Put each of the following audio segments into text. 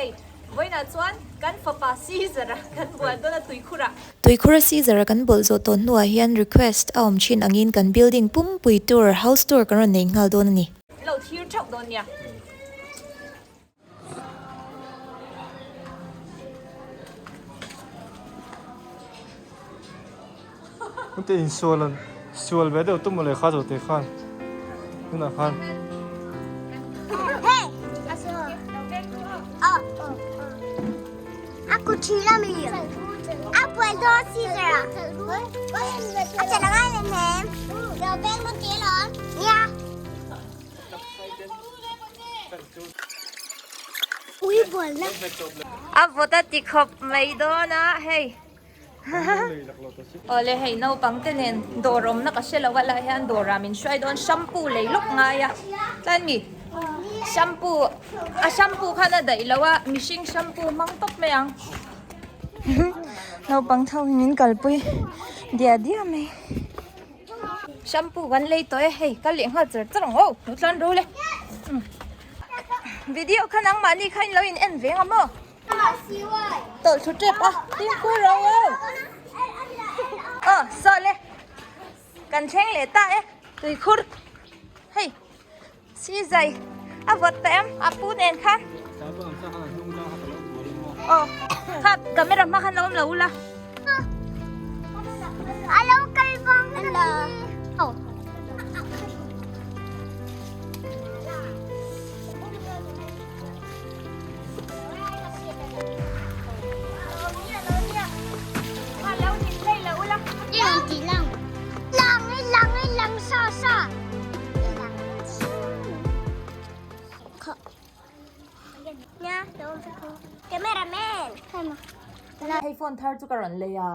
Hei, vawiinah chuan kan fapa Caesar-a kan bual dawn a tuikhurah. Tuikhura Caesar-a kan bawlh zawh tawh hnuah hian request a awm thin angin kan building pumpui tour, house tour kan rawn nei nghal dawn a ni. Lo thlir theuh dawn nia. Te insual an sual ve deuh tum mawle kha zawh te khan tunah khan. A vawt a ti khawp mai dawn a hei Awle hei naupang te nen dawr awmna ka hre lo a lai hian dawrah min hruai dawn shampoo lei lawk ngai a tlai mi shampoo a shampoo khan a daih lo a mihring shampoo hmang tawp mai ang naupang tho hi min kalpui diah diah mai. Shampoo kan lei tawh e hei ka leh nghal char char ang aw lo tlan ro le video kha nangmahni kha in lo in en veng a maw tawlh thlu tep a fimkhur ro aw aw saw le kan thleng leh ta e tuikhur hei sizai a vawt ta em a pu nen khan aw kha camera hma khan lo awm lo ula. Hei phone thar chu ka rawn lei a.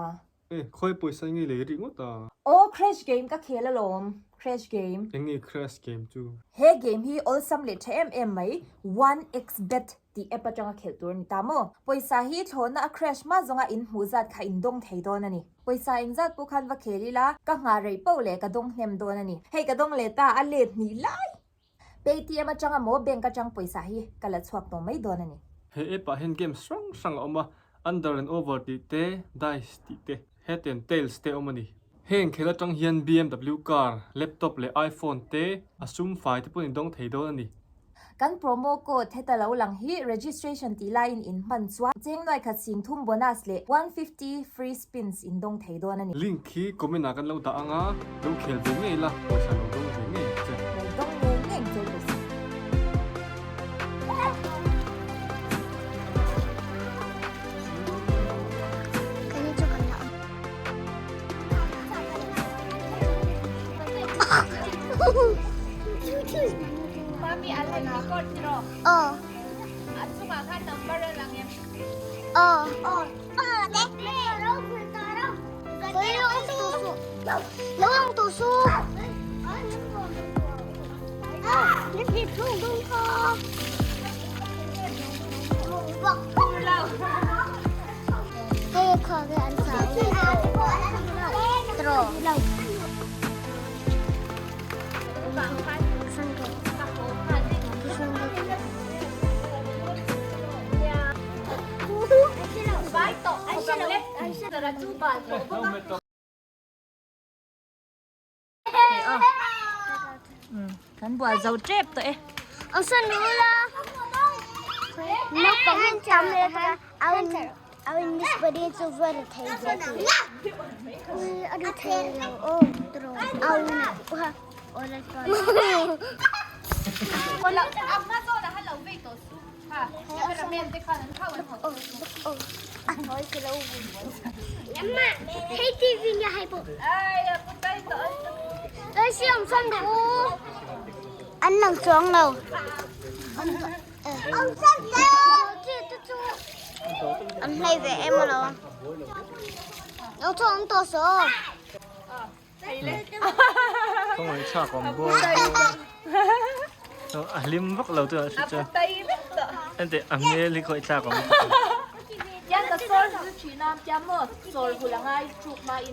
E, khawi pawisa nge lei rih ngawt a? Aw, crash game ka khel alawm, crash game. Eng nge crash game chu? He game hi awlsam leh tha em em mai, one x bet tih app atanga khelh tur a ni ta maw? Pawisa hi thlawhna a crash hma zawnga in hmuh zat kha in dawng thei dawn a ni. Pawisa engzat pawh khan va khel ila, ka nghah reih poh leh ka dawng hnem dawn a ni. Hei ka dawng leh ta, a let hnih lai! Paytm atanga maw bank atang pawisa hi ka la chhuak tawh mai dawn a ni. He app ah hian games hrang hrang a awm a, under and over tih te, dice tih te, head and tails te a awm a ni. Heng khel atang hian BMW car, laptop leh iPhone te a sum fai te pawhin dawng thei dawn a ni. Kan promo code heta lo lang hi registration tih laiin in hman chuan cheng nuai khat sing thum bonus leh 150 free spins in dawng thei dawn a ni. Link hi comment ah kan lo dah ang a, lo khel ve ngei la, pawisa lo dawng ve ngei ang che. Lo dawng ngei ngei ang che pawisa. Kan bual zo tep tawh e. An lang chuang lo. An hlei ve em lo. Nó cho ông to số. Không phải chả còn bố. A hlim vak lo tu a hri chu. Ente a hmel hi khawih thlak awm.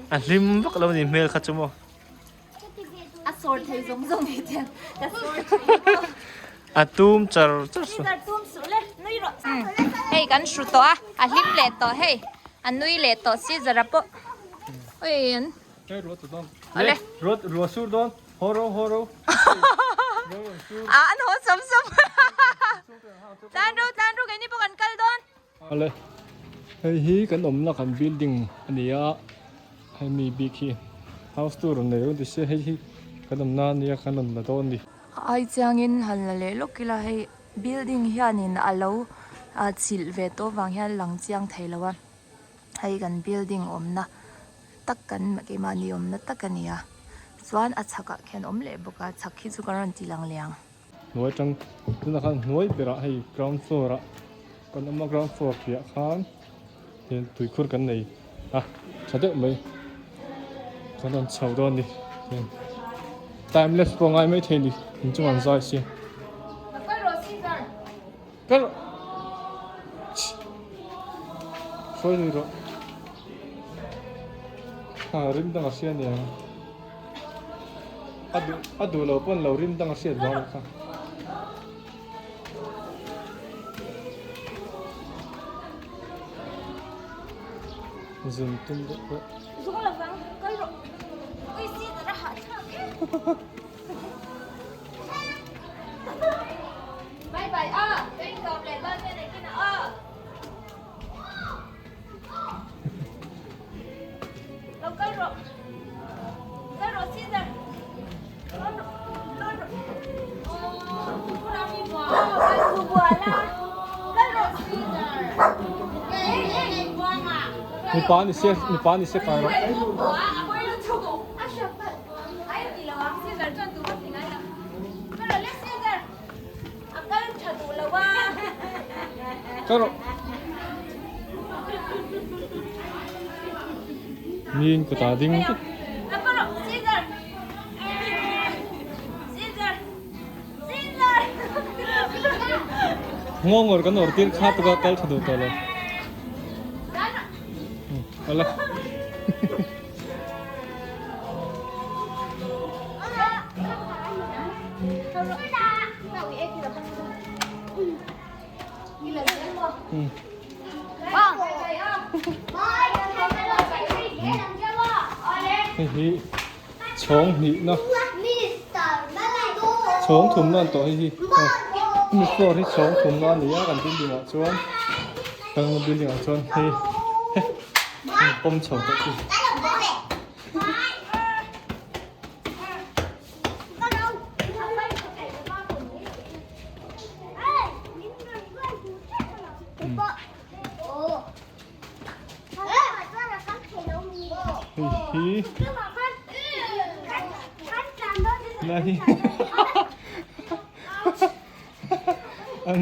A hlim vak lo ni hmel kha chu maw. A sawr thei zawng zawng hi tiang ka sawr thin. A tum char char su. Caesar tum suh le nui rawh. Hei kan hru tawh a, a hlim leh tawh hei. A nui leh tawh Caesar a pawh. Ui an. Hei ruah tu dawn. Ale. Ruah ruah sur dawn. Haw ro haw ro. A an haw sawm sawm. Tlan ro tlan ro keini pawh kan kal dawn. Ale. Hei hi kan awmna kan building a ni a. Hemi bik hi house tour rawn nei run ti se hei hi kan awmna a nia kan rawn la dawn a ni. Ai chiangin han la leh lawk ila hei building hianin a lo chilh ve tawh vang hian lang chiang thei lo a. Hei kan building awmna tak kan keimahni awmna tak a ni a chuan a chhakah khian awm leh bawk a chhak hi chu kan rawn ti lang leh ang. Hnuai atang tunah khan hnuai berah hei ground floor ah kan awm a ground floor piah khan hian tuikhur kan nei a tha deuh mai kan rawn chho dawn a ni hian time lapse pawh a ngai maithei a ni inchung an zai si. Kal Sawi lui rawh. Ha rim dang a hria aniang. A duh a duh lo pawn lo rim dang a hriat vang kha. Zun tum deuh pawh. Zung lovang kal rawh. Ui si tara hah thlak e. Bye bye a ka inkawm leh dawn nen engtin a aw Lo kal rawh kal rawh Caesar kal rawh kal rawh kal rawh Caesar Mipa ni se mipa ni se kai rawh. Ka rawh. Miin kutah a ding vek. Nghawngawr kan awr tir kha tuka kal tha duh tawh lo. Ala. Hei hi chhawng hnihna chhawng thumna an tawh hei hi hemi floor hi chhawng thumna a ni a kan building ah chuan kan building ah chuan hei pawm chho tawh chu. Hei hi na hi an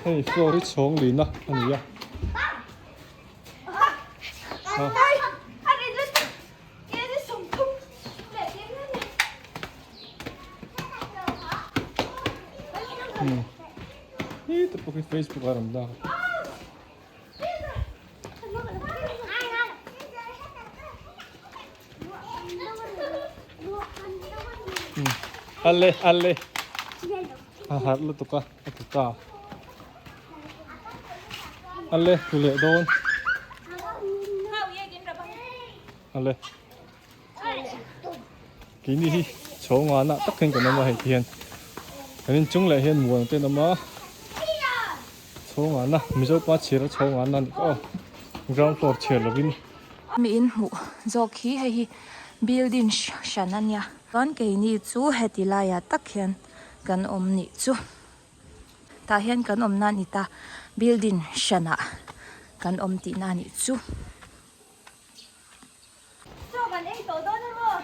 Hei floor hi chhawng lina a ni a. Hi te pawh khi Facebook a rawn dak a. Ale ale a harh lutuk a a ti ta ale tlu leh dawn ale keini hi chhawng ngana tak hian kan awm a hei ti hian kan inchung leh hian muan te an awm a chhawng ngana mizo pa chhir a chhawng ngana a ni kha aw ground floor chhiar lovin. Mi in hmuh zawk hi hei hi building hran a nia chuan keini chu heti laiah tak hian kan awm nih chu tah hian kan awmna a ni ta building hranah kan awm tihna a nih chu. Chaw kan ei tawh dawn a maw?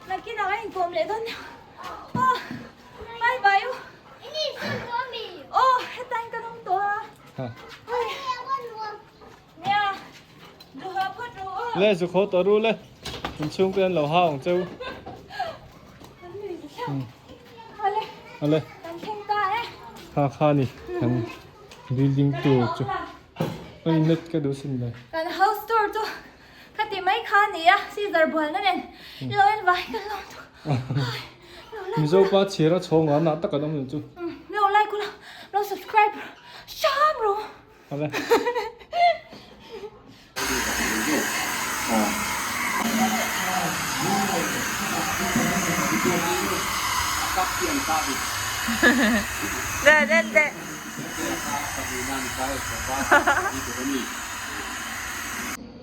Nakinah kan inkawm leh dawn nia. Aw, bye bye u. Aw, hetain kan awm tawh a. Nia, duha phawt rawh aw. Le, zu khaw tawh ru le. Inchhung te an lo hau ang cheu. Ale. Ale. Kan thleng ta e. Kha kha ni kan building tour chu. Oi net ka duh sin le. Kan house tour chu. ti mai kha a nia, scissor bualna nen lo en vai ka lawm tuk. Mizo pa chhir a chhawng a nah tak an awm lo chu. Lo like ula, lo subscribe hram rawh. Awle.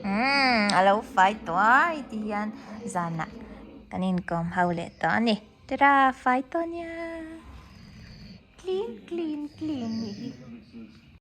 Umm a lo fai tawh a hei ti hian zanah kan inkawm ho leh tawh a ni tira fai tawh nia clean clean clean nih hi.